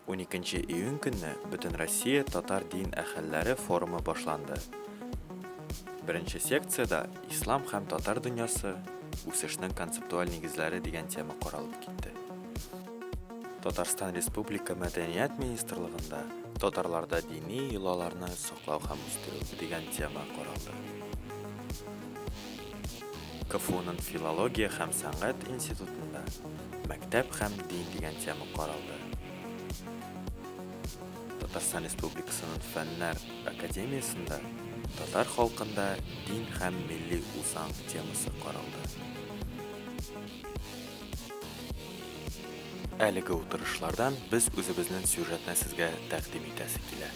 12 июнь көнне Бөтенроссия татар дин әһелләре форумы башланды. Беренче секциядә Ислам һәм татар дөньясы, үсешнең концептуаль нигезләре дигән тема каралып китте. Татарстан Республика Мәдәният министрлыгында Татарларда дини йолаларны саклау һәм үстерү дигән тема каралды. КФУның Филология һәм сәнгать институтында Мәктәп һәм дин дигән тема каралды. Татарстан Республикасының Фәннәр академиясендә Татар халкында дин һәм милли үзаң темасы каралды. Әлеге утырышлардан без үзебезнең сюжетны сезгә тәкъдим итәсе килә.